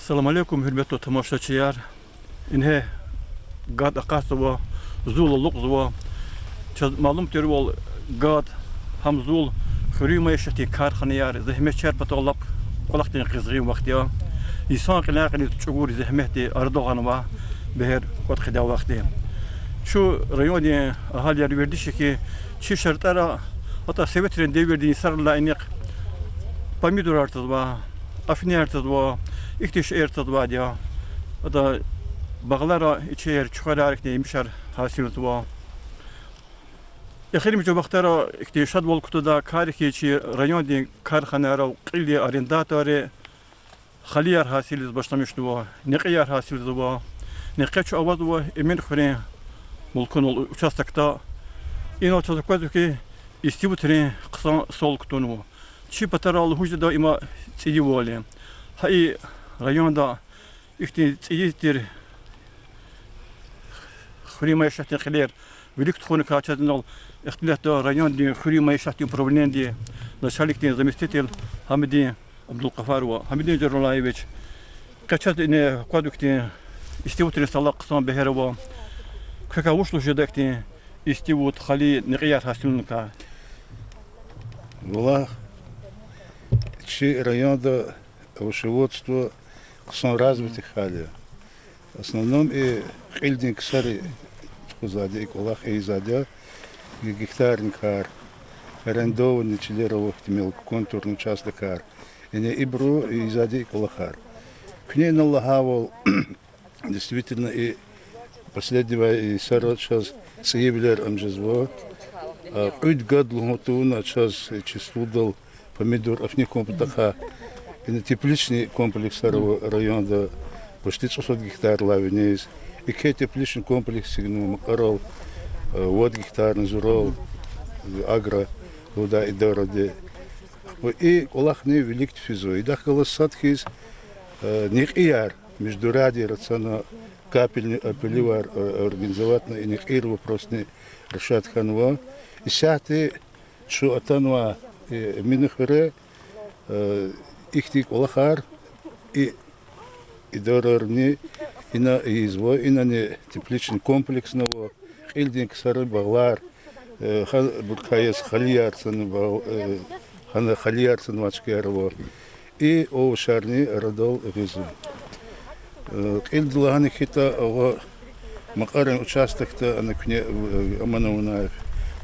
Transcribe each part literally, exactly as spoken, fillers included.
Салам алейкум, гьуьрметлу тамашачияр! Ингье гад акъатзава, зул алукьзава. Чаз малум тирвал, гад, гьам зул хуьруьн майишатдин карханаяр, зегьметчияр патал лап кӀвалахдин къизгъин вахт я. Инсан кьиляй-кьилиз чӀугур зегьметди арадал гъанвай бегьер кӀватӀ хъийидай вахт я. Чи райондин агьалияр вердиш я хьи, чи шартӀара, гьатта советрин девирдин йисарилай инихъ помидорар цазва, афнияр цазва, ихьтин шейэр цазвайди я. Гьатта багълара ичер, чуьхверар, ихьтин емишар гьасилзава. Эхиримжи вахтара ихьтин шадвал кутадай кар я хьи, чи райондин карханайра кьилди арендаторри халияр гьасилиз башламишнава, некьияр гьасилзава. Некье чун авазва Эминхуьруьн мулкунал участокда. Инал чаз аквазва хьи, истивутрин хъсан сал кутунва. Чи патарал лугьуз жеда има цӀийивал я. Гьа и районда ихьтин цӀийи тир хуьруьн майишатдин кьилер вилик тухуникай чаз инал ихтилатда райондин хуьруьн майишатдин управленидин начальникдин заместитель Гьамидин Абдулгъафарова. Гьамидин Жарулаевич, къе чаз ина аквазва хьи, истивутрин сала хъсан бегьер ава. Квекай вуч лугьуз жеда хьи, истивут, хали, некьияр гьасилуникай? Валлагь, чи районда овощеводство хъсан развитый хьал я. В основном и кьилдин ксари тухузвайди я, и кӀвалах ийизвайди я, гектарникар, арендованный чилер ава, ихьтин мелкоконтурный участокар. Яни ибуру ийизвайди я и кӀвалахар. Куьне инал лагьайвал, действительно, и последний ва и йисара чаз цӀийивилер ам жезва. А, кьуьд-гад лугьун тавуна чаз числодал помидор, афни кун патахъай. Ина тепличный комплексар ава районда, почти цӀусад гектарлай виниз. Еке тепличный комплекс эцигнава Макьарал, а, вад гектарни зурал, агро лугьудай идаради. Ахпа и кӀвалахни вилик физва. Идахъ галаз сад хьиз, э, некьияр междурядьяр ацана, капельный поливар, э, организоватьна, и некьийрин вопросни решать хьанва. Исятда чун атанвай, э, Эминхуьре, э, ихьтин кӀвалахар и идарарни ина ийизва, инани тепличный комплексни ава, кьилдин ксарин багълар, э, гьабурукай яз халияр цана багъ-, э, гьана халияр цанвай чкаяр ава. И овощарни арадал гъизва. Э, кьилди лагьана хьайитӀа, агъа Макьарин участокда ана куьне, э, аман авунай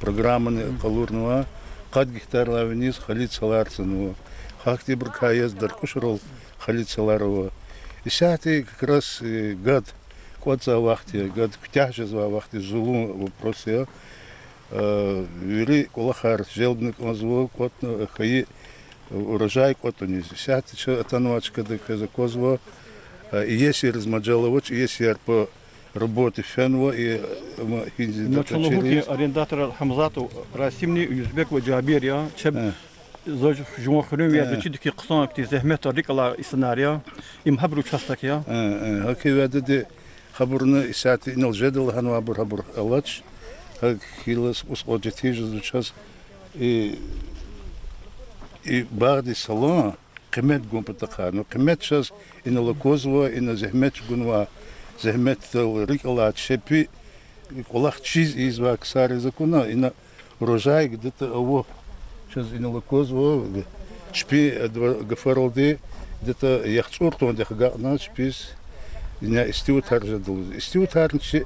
программани къалурнава, къад гектарлай виниз хали цалар цанва. Гьахьтинбурукай яз Даркьушрал хали цалар ава. Исятда как раз, э, гад кӀватӀзавай вахт я, гад куьтягь жезвай вахт я, зулун вопрос я. Э, вири кӀвалахар желбна кӀанзава, кӀватӀна хьайи урожай кӀватӀуниз. Исятда чун атанвай чкада квез аквазва, э, иесийриз мажал авач, иесияр по работе фенва, и, ма, гьинзи Ина чун лугьун хьи, арендаторар Гьамзатов Расимни Юзбеков Жабир я, чеб, заз жуван хуьруьнви я, заз чидач хьи, хъсан ихьтин зегьметдал рикӀ алай инсанар я, им гьабурун участок я. Гьа хьи вядеди гьабуруни исятда инал жеда лагьанвайбур гьабур алач. Гьа хьайила укӀус кьван четин жезва чаз и, и багъдин салан къимет гун патахъай. Ну, къимет чаз инал аквазва, ина зегьмет чӀугунвай, зегьметдал рикӀ алай чпи кӀвалах чиз ийизвай ксариз акуна, ина урожай где-то ава. Чаз инал аквазва, чпин адва-, гафаралди, где-то яхцӀур тонндихъ агакьна чпиз, ина истивутар жеда лугьуз. Истивутарни чи,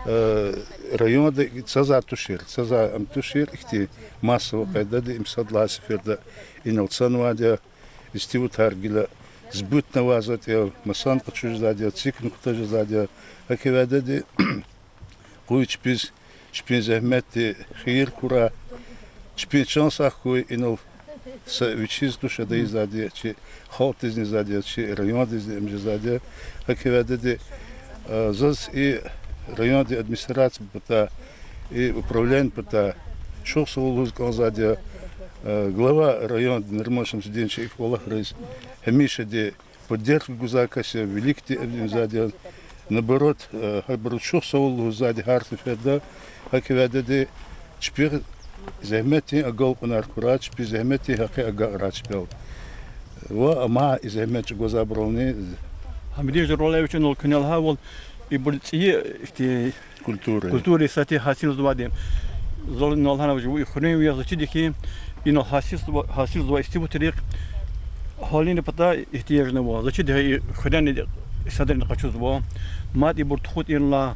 э, районда цазвай тушир, цазвай ам тушир, ихьтин массовый къайдада им сад лагьай сеферда инал цанвайди я, истивутар гила сбытни авай затӀ я, масан къачуз жезвайди я, цикни кутаз жезвайди я. Гьа хьи вядеди къуй чпиз, чпин зегьметди хийир хьурай, чпин чан сагъ хьуй, инал са вичиз туш ада ийизвайди я, чи халкьдизни ийизвайди я, чи райондизни ам жезвайди я. Гьа хьи вядеди, э, заз и райондин администрациядин патай, и управленидин патай чухсагъул лугьуз кӀанзавайди я, э, глава районда Нуриман Шамсудинович и кӀвалахриз гьамишади поддержка гузвай кас я, виликди эвдимзавайди я, наоборот, э, гьабуруз чухсагъул лугьузвайди гьар сеферда. Гьа хьи вядеди чпи зегьметдин агалкьунар хьурай, чпи зегьметдин гьакъи агакьрай чпел. Ва амай и зегьмет чӀугвазвайбурални Гьамидин Журалаевич, инал куьне лагьайвал, ибур цӀийи ихьтин культура, культура исятда гьасилзавайди. Зал инал лагьана, вуж и хуьруьнви я, заз чида хьи, инал гьасилзава-, гьасилзавай истивутрихъ гьалини патай игьтияж авай. Заз чида хьи, и хуьрени исятдани къачузва. Мад ибур тухуз инал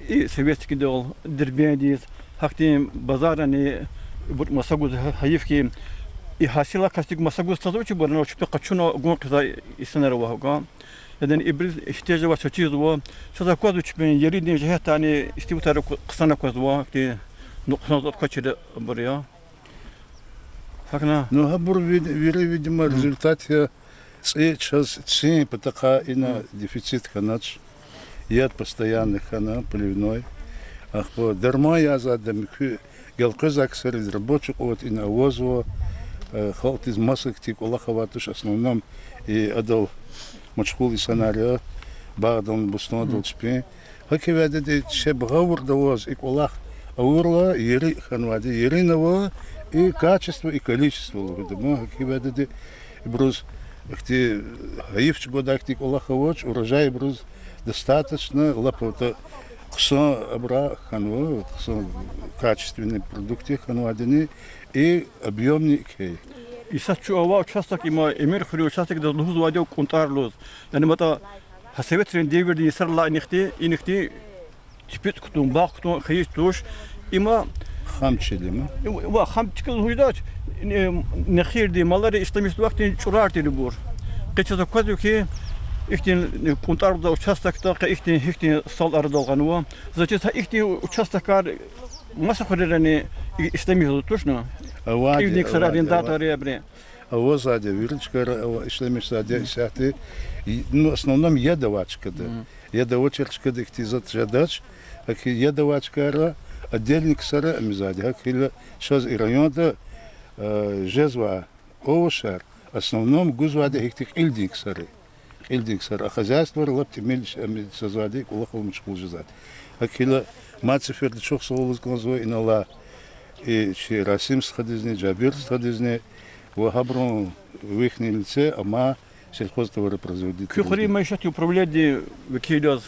и Советскийдал Дербентдиз, гьахьтин базаррани ибур маса гуз, гьа-, гьайиф хьи, и гьасилар касдик маса гуз тазва чи, ибур инал чпи къачуна гун хъийизвай инсанар ава гьакӀа. Ядани ибуруз игьтияж авач чизва, чаз аквазва чпин еридин жигьетдайни истивутар хъсан аквазва, гьахьтин нукьсан затӀ квачир абур я. ГьакӀна. Ну, гьабур вид-, вири, видимо, результат я. ЦӀи чаз цин патахъай ина дефицит хьанач. Яд постоянный хьана, поливной. Ахпа дарман язавайди муькуь гелкъвезвай ксариз, рабочий къуват ина авазва. Э, халкьдиз маса хьтин кӀвалах авайди туш, в основном и адал машгъул инсанар я, багъдал, бустандал чпин. ГьакӀ хьайила чеб гъавурда аваз и кӀвалах авурла, ери хьанвайди, ери ава, и качество, и количество лугьуда ман. ГьакӀ хьайила ибуруз ихьтин гьайиф чӀугвадай хьтин кӀвалах авач, урожай ибуруз достаточно, лап аватӀа хъсан абур хьанва, хъсан качественный продукция хьанвайдини, и объёмный кхьей. Исятда чун авай участок, има Эминхуьруьн участокдиз лугьузвайди я КӀунтӀар лугьуз. Яни матӀа гьа советрин девирдин йисарилай инихъди, инихъди чпиз кутун, багъ кутун хьайи туш. Има хам чил я ман. Ва хам чкӀал лугьудач, э, нехирди, малари ишлемишзавай хьтин чӀурар тирбур. Къе чаз аквазва хьи, ихьтин, э, КӀунтӀар лугьудай участокда къе ихьтин, гьихьтин сал арадал гъанва. Заз чиз гьа ихьтин участокар маса хуьрерани и-, ишлемишзава тушни? Авайди, кӀивдин ксар, авайди, арендатор авайди. Абуру. Авазвайди, вири чкайра ава-, ишлемишзавайди исятда. И, ну, в основном яд авай чкада. Яд авачир чкада ихьтин затӀ жедач. ГьакӀ хьайила яд авай чкайра отдельный ксара ам ийизвайди. ГьакӀ хьайила чаз и районда, э, жезвай овощар, в основном гузвайди гьихьтин кьилдин ксар я. Кьилдин ксар я, а хозяйствойра лап тӀимил ш-, ам ийизвайди, кӀвалахал машгъул жезвайди. ГьакӀ хьайила мад сеферда чухсагъул лугьуз кӀанзава инал и чи Расим стхадизни, Жабир стхадизни ва гьабурун в их лице амай сельхозтоваропроизводитель. Куь хуьруьн майишатдин управленидин векил яз,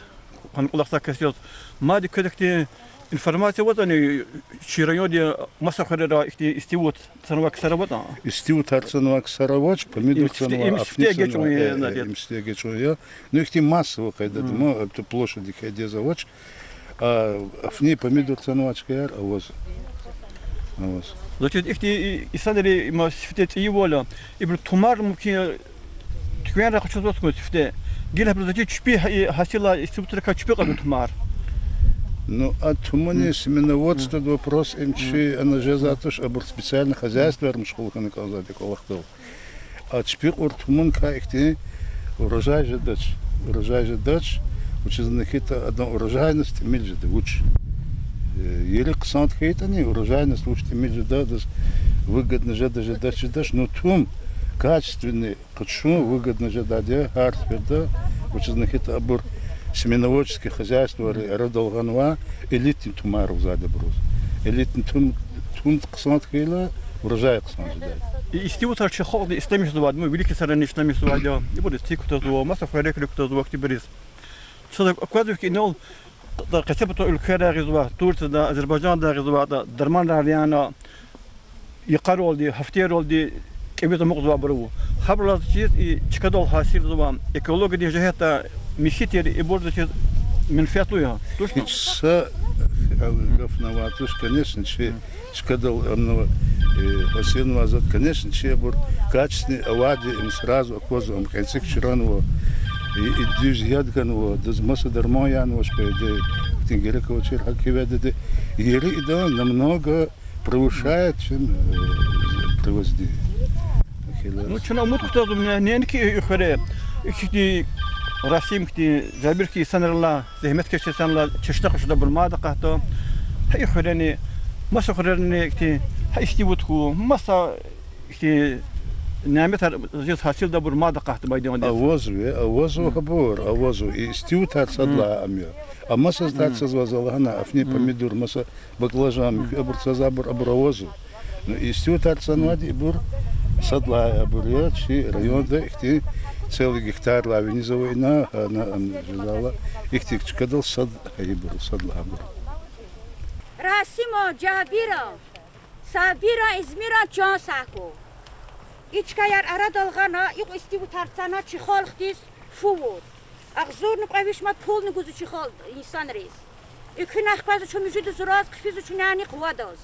къанни кӀвалахзавай кас яз, мад квез ихьтин информация аватӀани, чи районда маса хуьрера ихьтин истивут цанвай ксар аватӀа? Истивутар цанвай ксар авач, помидор цанвай, афни цанвай, э, им сифте эгечӀун я. Ну, ихьтин массовый къайдада, ма, площадь кьейиди яз авач. А, афни помидор цанвай чкаяр аваз. Аваз. Значит, ихьтин и-, инсанри има сифте цӀийивал, ибуру тумар мумкин туьквенрай къачузвач хьи сифте. Гила абуру, значит, чпи гьа-, и гьасилай истивутрикай чпи кьазва тумар. Ну, а тумани семеноводствода вопрос, им чи ана жезвайди туш, абур специальный хозяйствояр машгъул хьана кӀанзавайди кӀвалахдал. А чпи кьур тумуникай ихьтин урожай жедач, урожай жедач, вучиз лагьайтӀа адан урожайность тӀимил жеда, вуч. Э, ери хъсанд хьайитӀани, урожайность вуч тӀимил жеда, адаз выгодно жеда, жедач, жедач, но тум качественный къачун выгодно жедайди я гьар сеферда, вучиз лагьайтӀа абур семеноводческий хозяйствойри арадал гъанвай элитный тумар лугьузвайди абуруз. Элитный тум, тум хъсанд хьайила, урожай хъсан жедайди. И истивутар чи халкьди ишлемишзавайди, ну, вилик ксарани ишлемишзавайди я, ибур эциг кутазва, маса хуьрекрик кутазва ихьтинбуруз. Чаз аквазва хьи, инал къецепатан уьлквейрай гъизвай, Турциядай, Азербайжандай гъизвай, дарманар яна, йикъаралди, гьафтейралди кӀевиз амукьзавайбур ава. Гьабурулай заз чиз и чкадал гьасилзавай, экологиядин жигьетдай михьи тир, ибур заз чиз менфятлу я. Тушни? Гьич са гафни авай туш, конечно, чи чкадал, ну, э, гьасилнавай затӀ, конечно, чи абур качественный авайди им сразу аквазва, ам кьенцик чранва, и, и дуьз яд ганва, адаз маса дарман янавач, по идее, ихьтин герек авачир. ГьакӀ хьайила ада ери идан намного превышает, чем, э, привозные. Ну, чна умуд кутазва, неинки и хуьре, ихьтин Расим хьтин, Жабир хьтин инсанрилай, зегьметкеш инсанрилай чешне хъвашдайбур мад акъатда. Гьа и хуьрени, маса хуьрерани ихьтин, гьа истивут хьуй, маса ихьтин няметар жез гьасилдайбур мад акъатда майдандиз. Авазва, авазва гьабур, авазва. И истивутар сад лагьай ам я. А маса затӀар цазвай, за лагьана, афни, помидор, маса баклажан, муькуь абур цазвайбур, абур авазва. Ну, истивутар цанвайди ибур сад лагьай абур я, чи районда ихьтин Целый гектар лагьай виниз ава ина, гьана, ам, жезала, ихьтин чкадал сад гьабур, сад лагьайбур. Расиман, Жабиран, Сабиран, Измиран чан сагъ хьуй. И чкаяр арадал гъана, икьван истивутар цана чи халкьдиз фу авур. Агъзурни кьве виш ман пулни гузва чи халкь инсанриз. Экуьнахъ къвезва чун муьжуьда зураз, хъфизва чун яни къувадаз.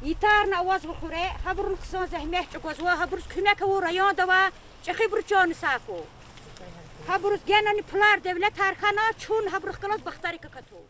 Итарни авазва хуьре, гьабурун хъсан зегьмет чӀугвазва, гьабуруз куьмек авур районда авай чӀехибуру чан сагъ хьуй. Гьабуруз генани пулар, девлетар хьана, чун гьабурухъ галаз бахтарик акатув.